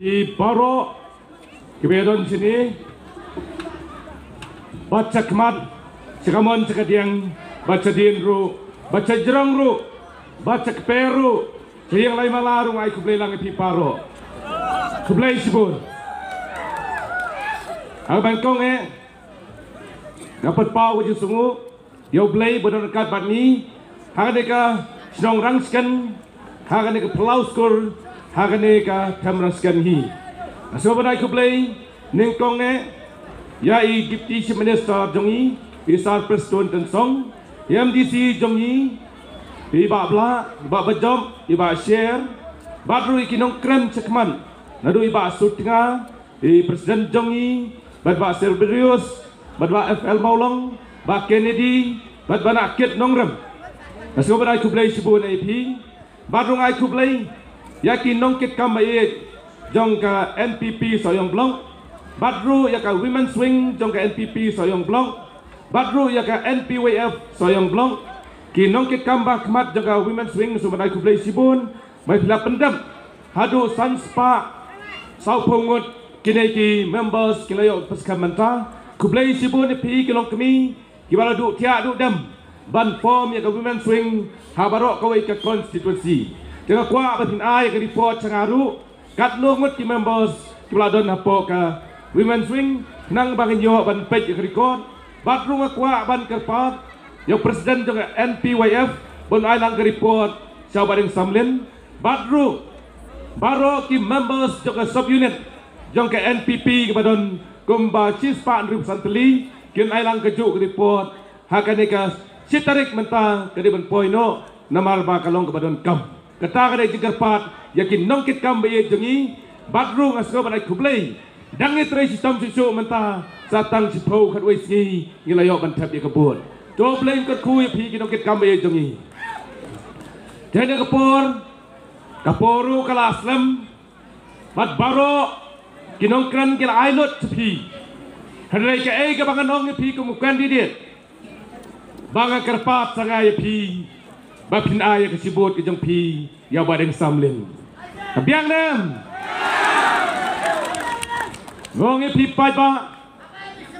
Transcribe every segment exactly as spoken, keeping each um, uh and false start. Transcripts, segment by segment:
Ki baroh kiba ïadon shane, bad sha khmat, sha kamon, sha kadiang, bad shadien ruh, bad shajrong ruh, bad sha kper ruh, sha ïing lai mala ruh, nga ai khublei lang ïa phi baroh. Khublei shibun. Haba nyngkong eh, nga pynpaw ka jingsngew ïa U Blei ba don ryngkat bad ngi ha kane ka shnong Rangshken, ha kane ka phyllaw skur, ha kane ka them Rangshken hi. Nga sngewbha ban ai khublei nyngkong eh ïa i Deputy Chief Minister jong ngi, i Sir Prestone Tynsong, i M D C jong ngi, i Bah Blah, i Bah Bajop, i Bah Sher, bad ruh ïa ki nongkren shakhmat, naduh i Bah Sutnga, i President jong ngi, bad Bah Silverius, bad Bah F L Mawlong, Bah Kennedy, bad Bah Nahkit Nongrem. Nga sngewbha ban ai khublei shibun ïa phi. Bad ruh nga ai khublei ïa ki nongkitkam ba ïeit jong ka N P P Sohiong Block, bad ruh ïa ka Women's Wing jong ka N P P Sohiong Block, bad ruh ïa ka N P Y F Sohiong Block, ki nongkitkam ba khmat jong ka Women's Wing, nga sngewbha ban ai khublei shibun, ba phi la pyndep haduh san spah sawphew ngut kine ki members ki la ïoh pyrshah mynta. Khublei shibun ïa phi ki longkmie kiba la duh thiah duh dem ban form ïa ka Women's Wing ha baroh kawei ka constituency. Te nga kwah ba phin ai ïa ka report sha nga ruh, katno ngut ki members kiba la don hapoh ka Women's Wing, khnang ba ngin ïoh ban peit ïa ka record. Bad ruh nga kwah ban kyrpad ïa u President jong ka N P Y F ban ai lang ka report sha u Bah Deng Samlin. Bad ruh baroh ki members jong ka sub unit jong ka N P P kiba don kumba shispah hynriewphew san tylli kin ai lang kajuh ka report ha kane ka shi tarik mynta, ka dei ban poi noh namar ba ka long kaba donkam. Kata ka dei jingkyrpad ïa ki nongkitkam ba ïeit jong ngi. Bad ruh nga sngewbha ban ai khublei, dang ïatrei shitom shisha mynta, sa tang shiphew khatwei sngi ngi la ïoh ban thep ïa ka vote. To Blei un kyrkhu ïa phi ki nongkitkam ba ïeit jong ngi. Te ha kane ka por, ka por ruh ka la slem, bad baroh ki nongkren ki la ai lut sha phi. Hynrei kaei kaba ngan ong ïa phi kum u candidate, ba nga kyrpad sha nga ïa phi ba phin ai ïa ka shi vote ka jong phi ïa u Bah Deng Samlin. Ka biang ne em? Nga ong ïa phi paidbah,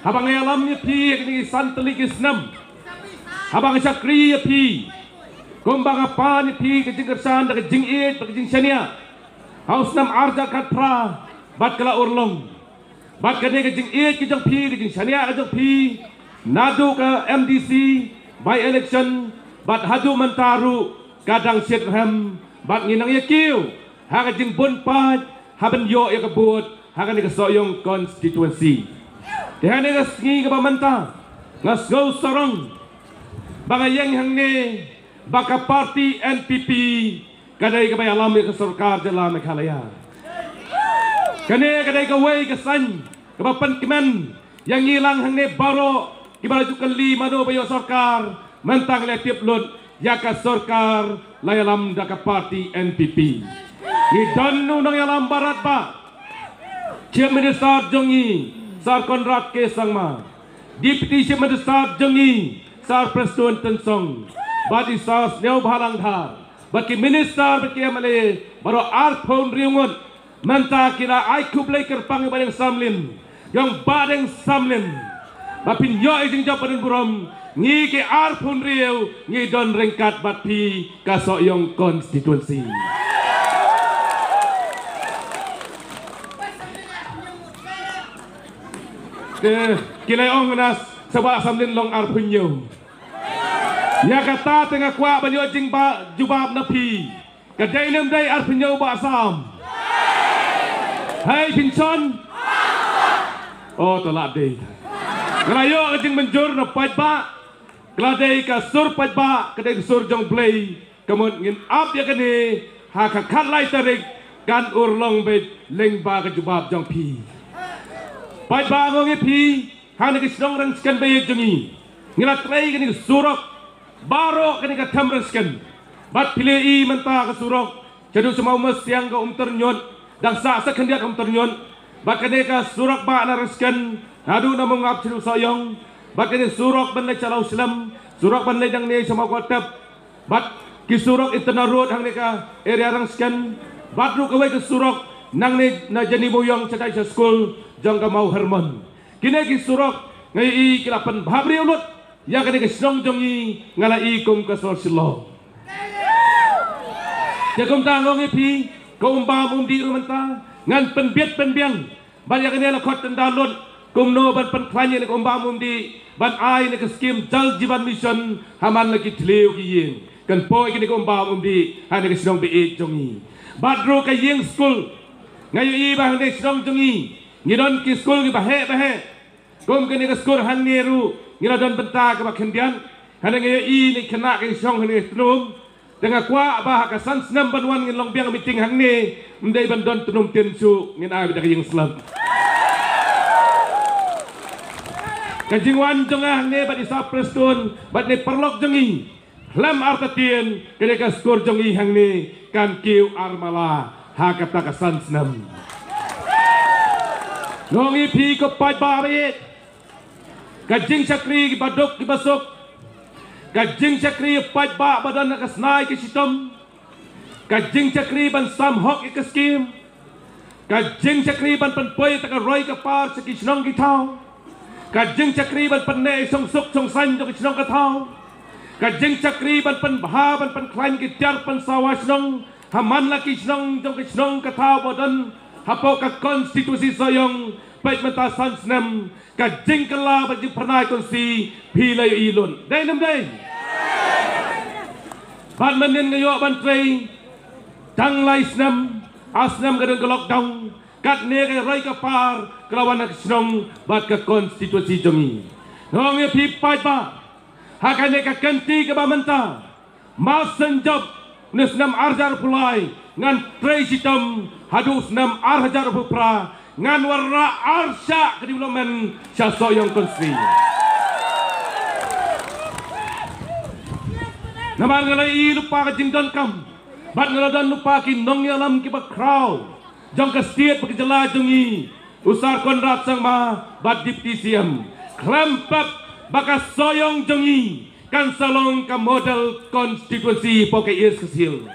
haba nga ïalam ïa phi ïa kine ki san tylli ki snem, haba nga shakri ïa phi, kumba nga pan ïa phi ka jingkyrshan da ka jingïeit bad ka jingshaniah ha u snem arhajar khatphra, bad ka la urlong. Bad kane ka jingïeit ka jong phi, ka jingshaniah ka jong phi, naduh ka M D C by election bad haduh mynta ruh ka dang shit rhem, bad ngi nang ïa kiew ha ka jingbun paid haba ïoh ïa ka vote ha kane ka Sohiong constituency. Te ha kane ka sngi kaba mynta, nga sngew sarong ba nga ïeng hangne ba ka party N P P ka dei kaba ïalam ïa ka sorkar jylla Meghalaya. Kane ka dei kawei ka saiñ kaba pynkmen ïa ngi lang hangne baroh kiba la ju kylli mano ba ïoh sorkar, mynta ngi la tip lut ïa ka sorkar la ïalam da ka party N P P. Ngi don u nongïalam baroh ba Chief Minister jong ngi, Sir Conrad K Sangma, Deputy Chief Minister jong ngi, Sir Prestone Tynsong, bad i Sir Sniawbhalang Dhar, bad ki minister bad ki M L A baroh arphew hynriew ngut. Mynta ki la ai khublei kyrpang ïa u Bah Deng Samlin. Ïa u Bah Deng Samlin, ba phin ïoh ïa ka jingjop ba don burom, ngi ki arphew hynriew ngi don ryngkat bad phi ka Sohiong constituency. Te ki la ong na sha u Bah Samlin long arphew hynñiew. Ïa kata te nga kwah ban ïoh jingjubab na phi. Ka dei ne ym dei arphew hynñiew Bah Sam? Hei, pynshon? Oh, to la dei. Nga la ïoh ka jingmynjur na paidbah. Ka la dei ka sur paidbah, ka dei ka sur jong U Blei. Ka mut ngin ap ïa kane ha ka khatlai tarik, kan urlong beit lyngba ka jubab jong phi. Paidbah, nga ong ïa phi, ha kane ka shnong Rangshken ba ïeit jong ngi, ngi la trei kane ka surok baroh kane ka them Rangshken. Bad phi la ïohi mynta ka surok shaduh sha Mawmysiang ka Umtyrñut, dang sah sha khyndiat Umtyrñut. Bad kane ka surok ba na Rangshken, naduh na Mawngap shaduh Sohiong. Bad kane surok ban leit sha Lawslem, surok ban leit nangne sha Mawkatep. Bad ki surok internal road hangne ka area Rangshken. Bad ruh kawei ka surok Nangne na Jani Mawïong shatai sha skul jong ka Mawhermon. Kine ki surok nga ïohi ki la pynbha briew lut ïa kane ka shnong jong ngi, nga la i kum ka sor Shillong. Te kumta nga ong ïa phi, ka um bam um dih ruh mynta ngan pynbiet pynbiang. Bad ïa kane la khot tynda lut kumno ban pynkhlaiñ ïa kane ka um bam um dih ban ai ïa ka skim Jal Jeevan Mission ha man la ki thliew ki ïing. Kan poi kane ka um bam um dih ha kane ka shnong ba ïeit jong ngi. Bad ruh ka ïing skul, nga ïohi ba ha kane ka shnong jong ngi ngi don ki skul kiba heh ba heh. Kum kane ka skul hangne ruh ngi la don bynta kaba khyndiat. Hangne nga ïohi ne khynnah ki shong hangne tnum. Te nga kwah ba ha ka san snem ban wan ngin long biang meeting hangne, ym dei ban don tnum tin shuh, ngin ai beit da ka ïing slap. Ka jingwan jong nga hangne bad i Sir Prestone bad ne paralok jong ngi, khlem artatien kane ka skul jong ngi hangne kan kiew armala ha kata ka san snem. Nga ong ïa phi ko paidbah ba ïeit, ka jingshakri kiba duk kiba suk, ka jingshakri paidbah ba don ha ka snai ka shitom, ka jingshakri ban sam hok ïa ka skim, ka jingshakri ban pynpoi ïa ka roi ka par sha ki shnong ki thaw, ka jingshakri ban pynneh ïa ka shongsuk shongsaiñ jong ki shnong ki thaw, ka jingshakri ban pynbha ban pynkhlaiñ ki tiar pynsawa shnong ha man la ki shnong jong ki shnong ki thaw ba don hapoh ka konstituensi Sohiong. Peit mynta san snem ka jingkylla bad jingphyrnai konstituensi phi la ïohi lut. Dei ne ym dei? Bad mynnin nga ïoh ban trei tang lai snem, ar snem ka don ka lockdown, katne ka roi ka par ka la wan ha ka shnong bad ka konstituensi jong ngi. Nga ong ïa phi paidbah, ha kane ka kynti kaba mynta, mar shen jop na u snem ar hajar arphew lai ngan trei shitom haduh u snem ar hajar arphew phra, ngan wanrah ar shah ka development sha Sohiong konstituensi. Namar nga la ïohi lypa ka jingdonkam bad nga la don lypa ki nongïalam kiba khraw jong ka state bad ka jylla jong ngi, u Sir Conrad Sangma bad Deputy C M, khlem pep ba ka Sohiong jong ngi kan sa long ka model constituency hapoh ka East Khasi Hills.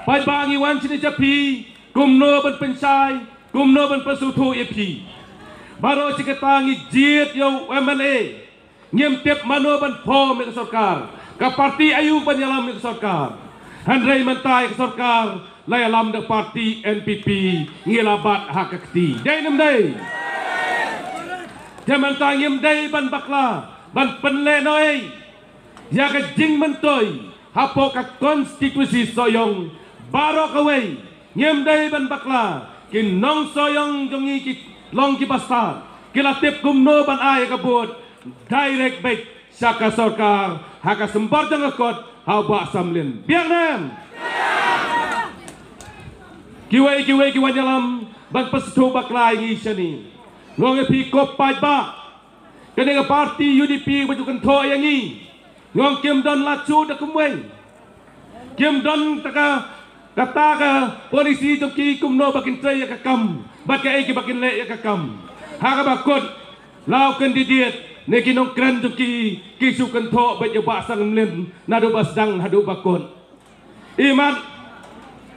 Paidbah, ngi wan shane sha phi kumno ban pynshai, kumno ban pynsngewthuh ïa phi. Baroh shi katta ngi jied ïa u M L A, ngim tip mano ban form ïa ka sorkar, ka parti aïu ban ïalam ïa ka sorkar. Hynrei mynta ïa ka sorkar la ïalam da ka parti N P P, ngi la bat ha ka kti. Dei ne ym dei? Te mynta ngim dei ban bakla ban pynlehnohei ïa ka jingmyntoi hapoh ka konstituensi Sohiong baroh kawei. Ngim dei ban bakla, ki nong Sohiong jong ngi ki long kiba stad, ki la tip kumno ban ai ïa ka vote direct beit sha ka sorkar ha ka symbai jong ka kot ha u Bah Samlin. Biang ne em? Kiwei kiwei ki wan ïalam ban pynsngewthuh bakla ïa ngi shane. Nga ong ïa phi ko paidbah, kane ka parti U D P ba ju kynthoh ïa ngi, nga ong kim don lad shuh da kumwei. Kim don kata ka, kata ka policy jong ki kumno ba kin trei ïa ka kam bad kaei kaba kin leh ïa ka kam. Ha kaba kut la u candidate ne ki nongkren jong ki ki shu kynthoh beit ïa u Bah Samlin naduh ba sdang haduh ba kut. Imat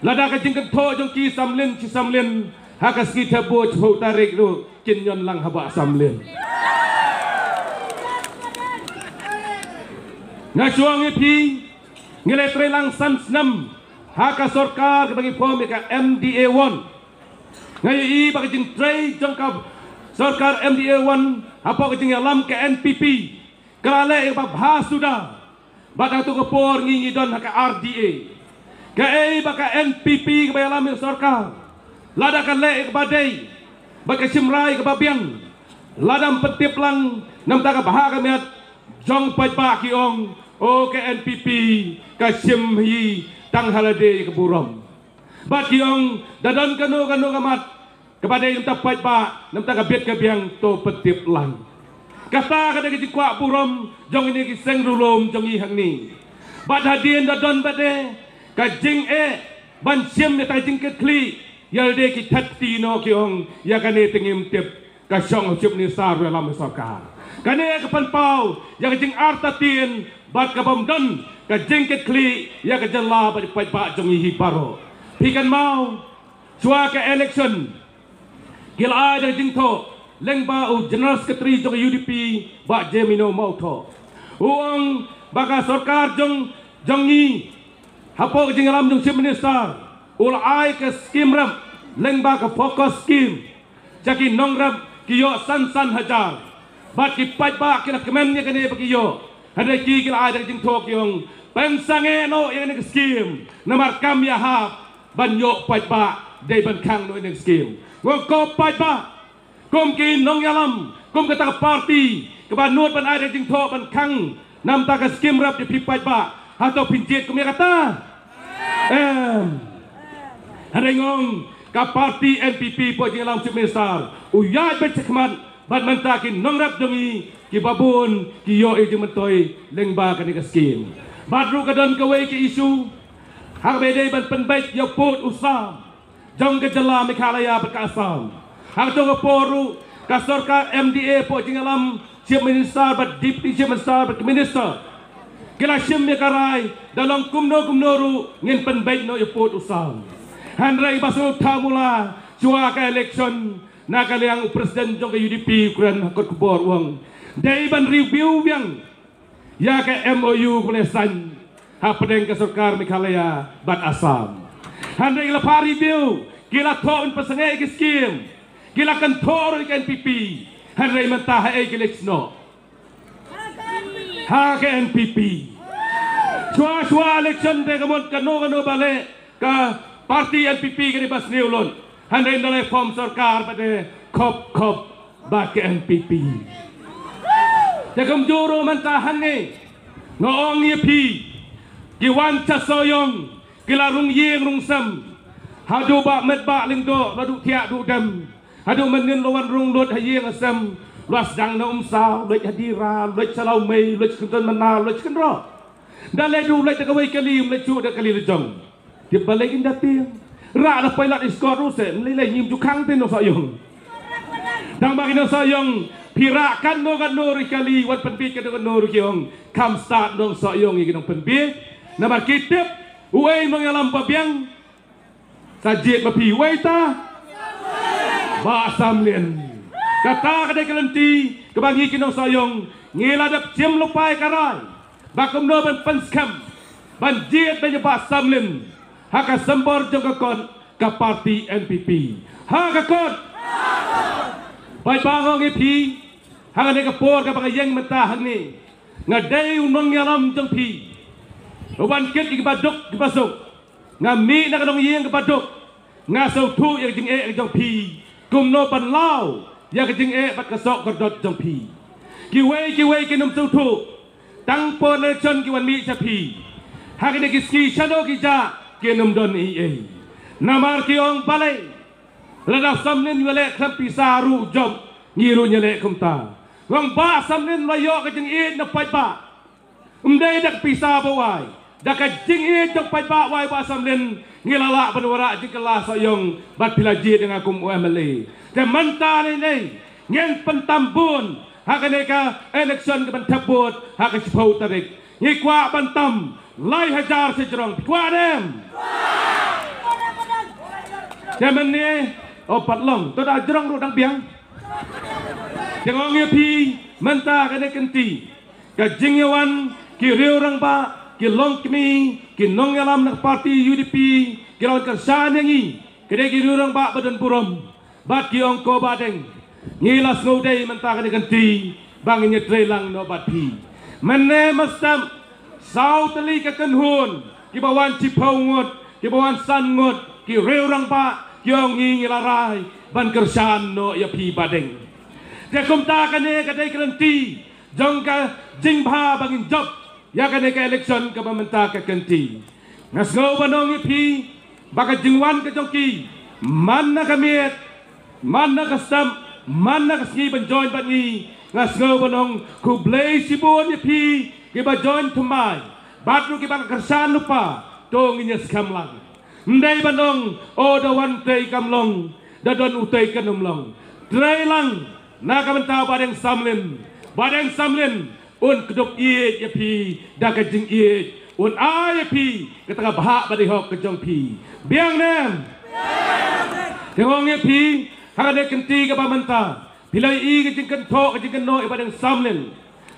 lada ka jingkynthoh jong ki Samlin shi Samlin, ha ka sngi thep vote shiphew tarik ruh kin ñion lang ha u Bah Samlin. Nga shu ong ïa phi, ngi la trei lang san snem ha ka sorkar kaba ngi form ïa ka M D A one. Nga ïohi ba ka jingtrei jong ka sorkar M D A one hapoh ka jingïalam ka N P P ka la leh ïa kaba bha suda. Bad ha kato ka por ngi ngi don ha ka R D A. Kaei ba ka N P P kaba ïalam ïa ka sorkar, lada ka leh ïa kaba dei bad ka shim rai ïa kaba biang, lada ym pyntip lang, namar ka bha ka miat jong paidbah ki ong, o ka N P P ka shim hi tang ha lade ïa ka burom. Bad ki ong da don kano kano ka mat kaba dei namar paidbah, namar ka bit ka biang, to pyntip lang. Kata ka dei ka jingkwah burom jong kine ki seng riewlum jong ngi hangne. Bad hadien da don bad de ka jingeh ban shim ïa ka jingkitkhlieh, ïa lade ki that kti noh ki ong ïa kane te ngim tip ka shong ha u Chief Minister ruh ïalam ïa ka sorkar. Kane ka pynpaw ïa ka jingartatien bad ka bym don ka jingkitkhlieh ïa ka jylla bad ki paidbah jong ngi hi baroh. Phi kynmaw, shuwa ka election, ki la ai da ka jingthoh lyngba u General Secretary jong ka U D P, Bah Jemino Mawthoh. U ong ba ka sorkar jong, jong ngi, hapoh ka jingïalam jong Chief Minister, u la ai ka skim rep lyngba ka FOCUS skim. Sha ki nongrep ki ïoh san san hajar. Bad ki paidbah ki la kmen ïa kane ba ki ïoh. Hynrei ki, ki la ai da ka jingthoh ki ong, pynsangeh noh ïa kane ka skim. Namar kam ïahap ban ïoh paidbah, dei ban khang noh ïa kane ka skim. Nga ong ko paidbah, kum ki nongïalam, kum kata ka party kaba nud ban ai da ka jingthoh ban khang na bynta ka skim rep ïa phi paidbah, hato phin jied kum ïa kata? Em. Hynrei nga ong ka party N P P, hapoh jingïalam Chief Minister, u ïaid beit shakhmat, bad mynta ki nongrep jong ngi kiba bun ki ïoh ïa ka jingmyntoi lyngba kane ka skim. Bad ruh ka don kawei ka issue, ha kaba dei ban pynbeit ïa u pud u sam jong ka jylla Meghalaya bad ka Assam. Ha kato ka por ruh ka sorkar M D A, hapoh jingïalam Chief Minister bad Deputy Chief Minister bad ki Minister, ki la shim ïa ka rai, da long kumno kumno ruh ngin pynbeit noh ïa u pud u sam. Hynrei ba shu thamula shuwa ka election, na ka liang u President jong ka U D P u kren ha kot khubor u ong, dei ban review biang ïa ka M O U ba la sign hapdeng ka sorkar Meghalaya bad Assam. Hynrei ki la phah review, ki la thoh ban pynsangeh ïa ki skim, ki la kynthoh ruh ïa ka N P P. Hynrei mynta haei ki leit snoh? Ha ka N P P. Shuwa shuwa election te ka mut kano kano ba leh, ka party N P P ka dei ba sniew lut. Hynrei ynda la form sorkar pat te khop khop bad ka N P P. Te kumjuh ruh mynta hangne, nga ong ïa phi, ki wan sha Sohiong, ki la rung ïing rung sem. Haduh Bah Metbah Lyngdoh la duh thiah duh dem. Haduh mynnin la wan rung lut ha ïing ha sem, la sdang na Umsaw, lut ha Dira, lut sha Lawmei, lut sha Kynton Mynnar, lut sha Kynroh. Ynda leit ruh leit da kawei kali, ym leit shuh da kali la jong. Tip balei kin da tieng? Rah da pilot escort ruh se, ym lei lei, ngim ju khang te nong Sohiong. Tang ba ki nong Sohiong, phi rah katno katno ruh kali, wan pynbiej katno katno ruh ki ong, kham stad nong Sohiong ïa ki nongpynbiej. Namar ki tip, uei u nongïalam ba biang, sa jied ma phi, uei ta? Bah Samlin. Kata ka dei ka lynti kaba ngi ki nong Sohiong ngi la dep shim lypa ïa ka rai ba kumno ban pynskhem ban jied beit ïa Bah Samlin ha ka symbol jong ka kot, ka party N P P. Ha ka kot. Bad ba nga ong ïa phi, ha kane ka por kaba nga ïeng mynta hangne, nga dei u nongïalam jong phi, uban kit ïa kiba duk kiba suk. Nga mih na ka longïing kaba duk, nga sngewthuh ïa ka jingeh ka jong phi, kumno ban law ïa ka jingeh bad ka soh kordor jong phi. Kiwei kiwei kin ym sngewthuh, tang por election ki wan mih sha phi. Ha kine ki sngi shano ki jah, kin ym don ei ei. Namar ki ong balei, lada Samlin u ïaleh khlem pisa ruh u jop, ngi ruh ngi ïaleh kumta. Nga ong Bah Samlin u la ïoh ka jingïeit na paidbah. Ym dei da ka pisa ba u ai, da ka jingïeit jong paidbah u ai Bah Samlin, ngi la lah ban wanrah jingkylla Sohiong bad phi la jied ïa nga kum u M L A. Te mynta ne ne ngin pyntam bun ha kane ka election kaban thep vote ha ka shiphew tarik. Ngi kwah ban tam lai hajar sha jrong, phi kwah ne em? Te mynne, o pat long, to da jrong ruh dang biang. Te nga ong ïa phi mynta kane ka lynti, ka jingïawan ki riew rangbah, ki longkmie, ki nongïalam na ka party U D P, ki la wan kyrshan ïa ngi, ki dei ki riew rangbah ba don burom. Bad ki ong ko Bah Deng, ngi la sngewdei mynta kane ka lynti ba ngin ïatreilang noh bad phi. Mynne mynstep saw tylli ka kynhun, kiba wan shiphew ngut, kiba wan san ngut, ki riew rangbah, ki ong ngi, ngi la rai ban kyrshan noh ïa phi Bah Deng. Te kumta kane ka dei ka lynti jong ka jingbha ba ngin jop ïa kane ka election kaba mynta ka lynti. Nga sngew ban ong ïa phi ba ka jingwan ka jong ki man na ka miet, man na ka step, man na ka sngi ban join bad ngi, nga sngew ban ong khublei shibun ïa phi kiba join thymmai bad ruh kiba la kyrshan lypa. To ngin ïa skhem lang. Ym dei ban ong, o da wan utei kam long, da don utei kan ym long. Trei lang na ka bynta Bah Deng Samlin. Bah Deng Samlin un kdup ïeit ïa phi da ka jingïeit Un ai ïa phi kata ka bhah ba dei hok ka jong phi. Biang ne em? Te nga ong ïa phi, ha kane ka kynti kaba mynta, phi la ïohi ka jingkynthoh ka jingkynnoh ïa Bah Deng Samlin.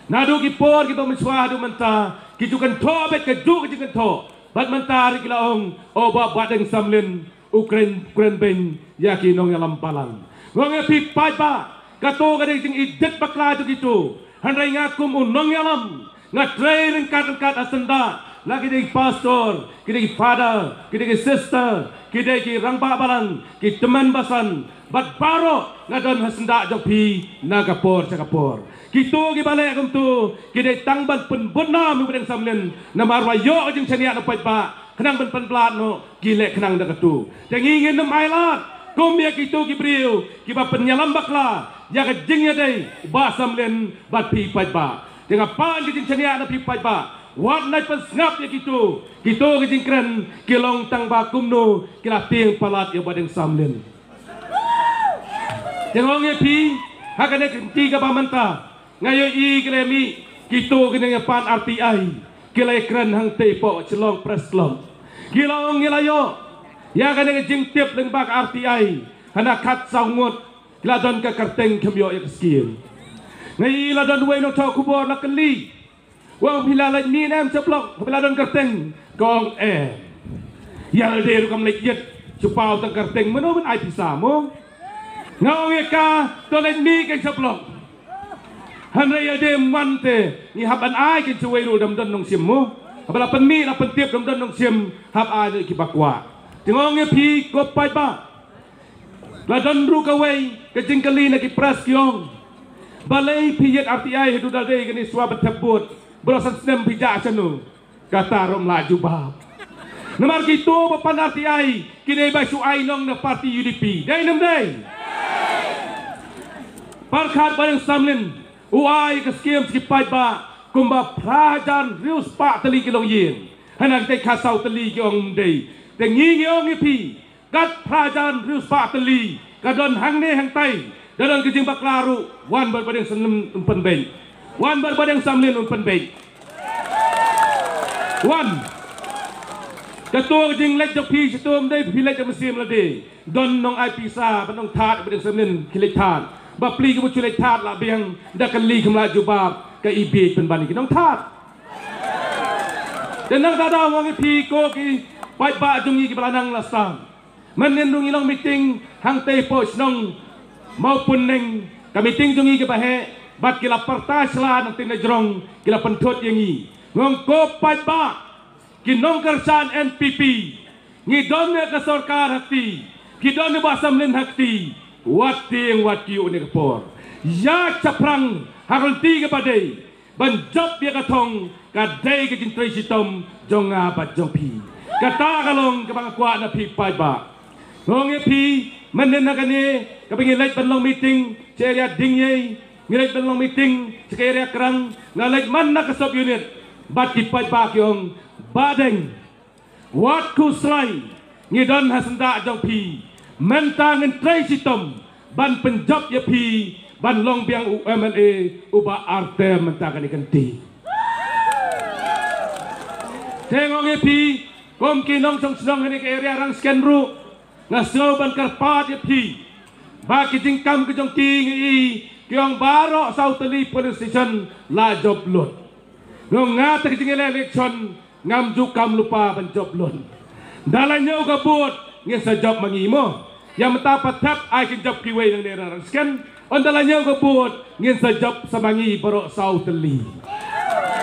Naduh ki por kiba mynshuwa haduh mynta, ki ju kynthoh beit kajuh ka jingkynthoh. Bad mynta ruh ki la ong, o Bah, Bah Deng Samlin u kren, kren beiñ ïa ki nongïalam balang. Nga ong ïa phi paidbah, kato ka dei jingïeit bakla jong kito. Hynrei nga kum u nongïalam, nga trei ryngkat ryngkat ha syndah, la ki dei ki pastor, ki dei ki father, ki dei ki sister, ki dei ki rangbah balang, ki tymmen basan, bad baroh nga don ha syndah jong phi na ka por sha ka por. Kito kiba leh kumto ki dei tang ban pynbud nam ïa u Bah Deng Samlin, namar ba ïoh ka jingshaniah na paidbah, khnang ban pynbha noh ki leh khnang da kato. Te ngi ngin ym ailad kum ïa kito ki briew kiba pynïalam bakla ïa ka jingïadei u Bah Samlin bad phi paidbah. Te nga pan ka jingshaniah na phi paidbah, wat nai pynsngap ïa kito. Kito ki jingkren ki long tang ba kumno ki la tieng palat ïa u Bah Deng Samlin. Te nga ong ïa phi, ha kane ka kynti kaba mynta, nga ïohi ki la mih kito ki nongïapan R T I, ki la kren hangtei hapoh Shillong Press Club. Ki la ong ngi la ïoh ïa kane ka jingtip lyngba ka R T I, ha na khatsaw ngut ki la don ka kyrteng kim ïoh ïa ka skim. Nga ïohi la don uwei u nongthoh khubor la kylli, u ong phi la leit mih ne em sha block, phi la don kyrteng? Ka ong em. Ïa lade ruh kam leit ïit, shu paw tang kyrteng, mano ban ai pisa mo? Nga ong ïa ka, to leit mih kein sha block. Hynrei ïa lade ym wan te ngi hap ban ai kein sha uwei ruh, dam don nongshim mo. Haba la pynmih la pyntip dam don nongshim, hap ai ïa kiba kwah. Te nga ong ïa phi ko paidbah, la don ruh kawei ka jingkylli na ki press ki ong, balei phi ïit R T I haduh da lade kane shuwa ban thep vote, baroh san snem phi jah shano? Kata ruh ym lah jubab. Namar kito ba pan R T I ki dei ba shu ai nong na party U D P. Dei ne ym dei? Pyrkhat Bah Deng Samlin u ai ka skim sha ki paidbah kumba phra hajar hynriew spah tylli ki longïing. Hana kita khatsaw tylli ki ong ym dei. Te ngi ngi ong ïa phi, kat phra hajar hynriew spah tylli ka don hangne hangtai, da don ka jingbakla ruh, wan bad Bah Deng Samlin un pynbeit. Wan bad Bah Deng Samlin un pynbeit. Wan. Kato ka jingleit jong phi shato ym dei phi leit da mynsiem lade. Don nong ai pisa bad nong thad Bah Deng Samlin ki leit thad. Bapli ki bym shu leit thad la biang, da kylli kim lah jubab, ka ibieit pynban ïa ki nong thad. Te nangta da nga ong ïa phi ko ki paidbah jong ngi kiba la nang la sdang. Mynhynnin ruh ngi long meeting hangtei hapoh shnong Mawpynneng, ka meeting jong ngi kaba heh, bad ki la pyrta sla nangtei na jrong, ki la pynthut ïa ngi. Nga ong ko paidbah, ki nongkyrshan N P P, ngi don ïa ka sorkar ha kti, ki don ïa u Bah Samlin ha kti, wat tieng wat kyiuh ne ka por. Ïaid shaphrang ha ka lynti kaba dei, ban jop ïa ka thong, ka dei ka jingtrei shitom jong nga bad jong phi. Kata ka long kaba nga kwah na phi paidbah. Nga ong ïa phi, mynhynnin ha kane kaba ngi leit ban long meeting sha area Dingiei, ngi leit ban long meeting sha ka area Krang, nga leit man na ka sub unit, bad ki paidbah ki ong, Bah Deng, wat khuslai, ngi don ha syndah jong phi. Mynta ngin trei shitom ban pynjop ïa phi ban long biang u M L A uba ar term mynta kane ka kynti. Te nga ong ïa phi, kum ki nongshong shnong ha kane ka area Rangshken ruh, nga sngew ban kyrpad ïa phi ba ki jingkam ki jong ki, ngi i ki ong baroh saw tylli polling station la jop lut. Nga ong nga te ka jingïaleh election ngam ju kam lypa ban jop lut. Da la ñiew ka vote ngin sa jop ma ngi mo. Ïa mynta pat thep ai kin jop kiwei nangne na Rangshken. Ynda la ñiew ka vote ngin sa jop sa ma ngi baroh saw tylli.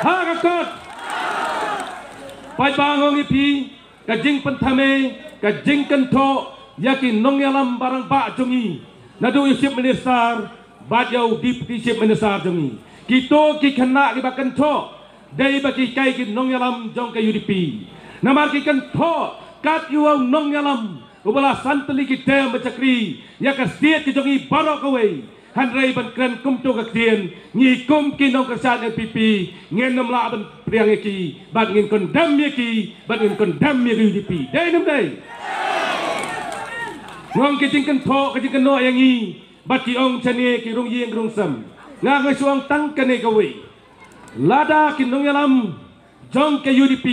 Ha ka kot. Paidbah, nga ong ïa phi, ka jingpynthame, ka jingkynthoh ïa ki nongïalam ba rangbah jong ngi, naduh ïa u Chief Minister bad ïa u Deputy Chief Minister jong ngi. Kito ki khynnah kiba kynthoh dei ba ki kai ki nongïalam jong ka U D P. Namar ki kynthoh kat ïa u nongïalam uba la san tylli ki term ban shakri ïa ka state ka jong ngi baroh kawei. Hynrei ban kren kumto ka ktien, ngi kum ki nongkyrshan N P P ngin ym lah ban pdiang ïa ki, bad ngin condemn ïa ki, bad ngin condemn ïa ka U D P. Dei ne ym dei? Nga ong ki jingkynthoh, ki jingkynnoh ïa ngi, bad ki ong shane ki rung ïing rung sem. Nga nga shu ong tang kane kawei. Lada ki nongïalam jong ka U D P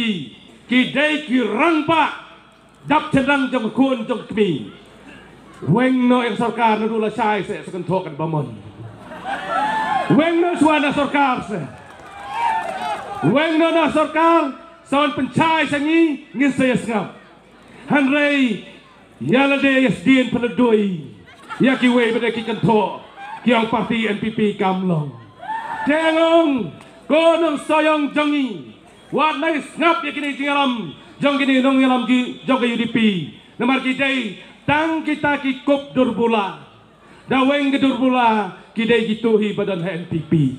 ki dei ki rangbah dap chynrang jong ka khun jong ka kmie. Weng noh ïa ka sorkar, naduh lashai seh sa kynthoh katba mon. Weng noh shuwa na sorkar seh. Weng noh na sorkar, sa wan pynshai sha ngi, ngin sa ïa sngap. Hynrei ïa lade ïa sdien pynlutdoi ïa kiwei ba dei ki kynthoh, ki ong party N P P kam long. Te nga ong, ko nongshayong jong ngi, wat nang sngap ïa kine ki jingïalam jong kine nongïalam ki jong ka U D P. Namar ki dei tang kita ki kup dur bula. Da weng ka dur bula ki dei kito hi ba don ha N P P.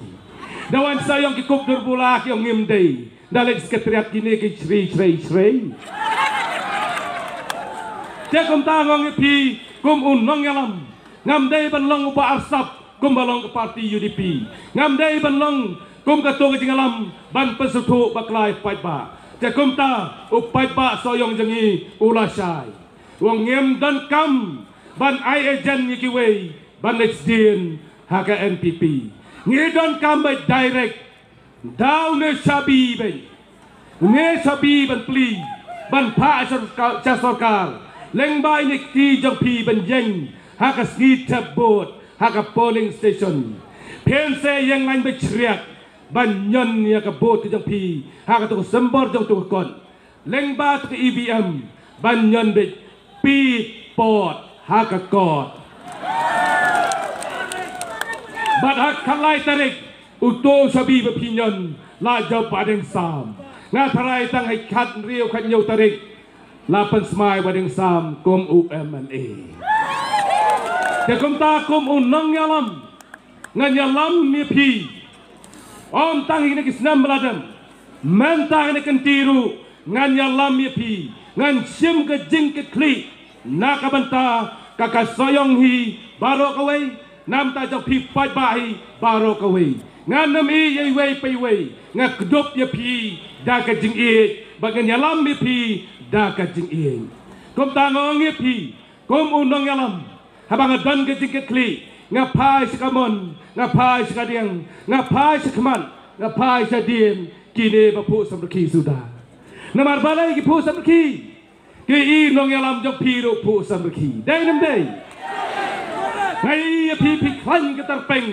Da wan shayong ki kup dur bula ki ong ngim dei. Da leit sekretariat kine ki shrei shrei shrei. Te kumta nga ong ïa phi kum u nongïalam, ngam dei ban long uba arsap kumba long ka party U D P. Ngam dei ban long kum kato ka jingïalam ban pynsngewthuh bakla ïa u paidbah. Te kumta u paidbah shayong jong ngi u lashai. U ong ngim donkam ban ai agent ïa kiwei ban leit sdien ha ka N P P. Ngi donkam ban direct da une u shabi, ban une u shabi ban plie, ban phah sha sorkar, sha sorkar. Lyngba ine i kti jong phi ban ïeng ha ka sngi thep vote ha ka polling station. Phin sa ïeng lain bad shriak ban ñion ïa ka vote jong phi ha kato ka symbol jong kato ka kot. Lyngba kato ka E V M ban ñion beit pit pot ha ka kot. Bad ha ka khatlai tarik uto u shabi ba phi ñion la jop Bah Dieng Sam. Nga tharai tang ha i khathynriew khathynñiew tarik la pynsmai Bah Dieng Sam kum u M L A. Te kumta kum u nongïalam, ngan ïalam ïa phi. Ym tang ha kine ki snem ba la dep, mynta ha kine ki kynti ruh ngan ïalam ïa phi. Ngan shim ka jingkitkhlieh na ka bynta ka, ka shayong hi baroh kawei, na bynta jong phi paidbah hi baroh kawei. Ngan ym ïeh ïa iwei pa iwei, nga kdup ïa phi da ka jingïeit bad ngan ïalam ïa phi da ka jingïeit. Kumta nga ong ïa phi, kum u nongïalam, haba nga don ka jingkitkhlieh, nga phai sha kamon, nga phai sha kadiang, nga phai sha khmat, nga phai sha dien, kine ba phuh samrkhie suda. Namar balei ki phuh samrkhie? Ki i nongïalam jong phi ruh phuh samrkhie. Dei ne ym dei? Nga i ïa phi, phi khlaiñ ka tyrpeng,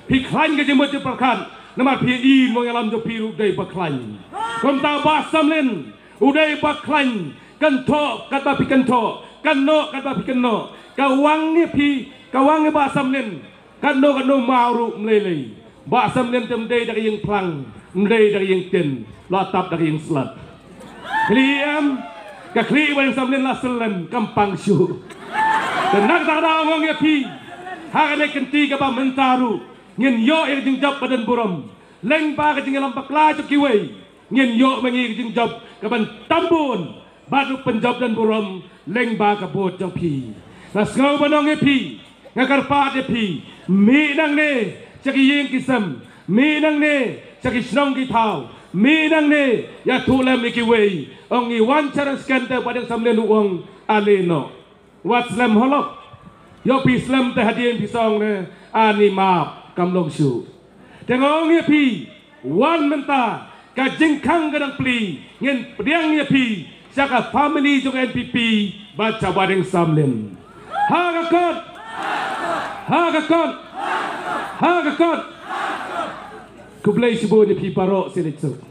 phi khlaiñ ka jingmut jingpyrkhat. Namar phi i nongïalam jong phi ruh dei ba khlaiñ. Kumta Bah Samlin u dei ba khlaiñ, kynthoh katba phi kynthoh, kynnoh katba phi kynnoh. Ka wang ïa phi, ka wang ïa Bah Samlin. Katno katno maw ruh ym lei lei. Bah Samlin te ym dei da ka ïing phlang, ym dei da ka ïing tin, la tap da ka ïing slot. Khlieh em, ka khlieh Bah Dieng Samlin la syllem, kam pang shuh. Te na kata ka daw nga ong ïa phi, ha kane ka kynti kaba mynta ruh ngin ïoh ïa ka jingjop ba don burom. Lyngba ka jingïalam bakla jong kiwei, ngin ïoh ma ngi ka jingjop kaban tam bun bad ruh pynjop don burom lyngba ka vote jong phi. Nga sngew ban ong ïa phi, nga kyrpad ïa phi, mih nangne sha ki ïing ki sem, mih nangne sha ki shnong ki thaw, mih nangne ïathuh lem ïa kiwei. Ong ngi wan sha rang sken te Bah Dieng Samlin u ong ale noh. Wat slem halor. Ïoh phi slem te hadien phi sa ong ne ani map, kam long shuh. Te nga ong ïa phi, wan mynta, ka jingkhang ka dang plie, ngin pdiang ïa phi sha ka family jong N P P bad sha Bah Dieng Samlin. Ha ka kot! Ha ka kot! Ha ka kot! Khublei shibun ïa phi baroh, sngewbha.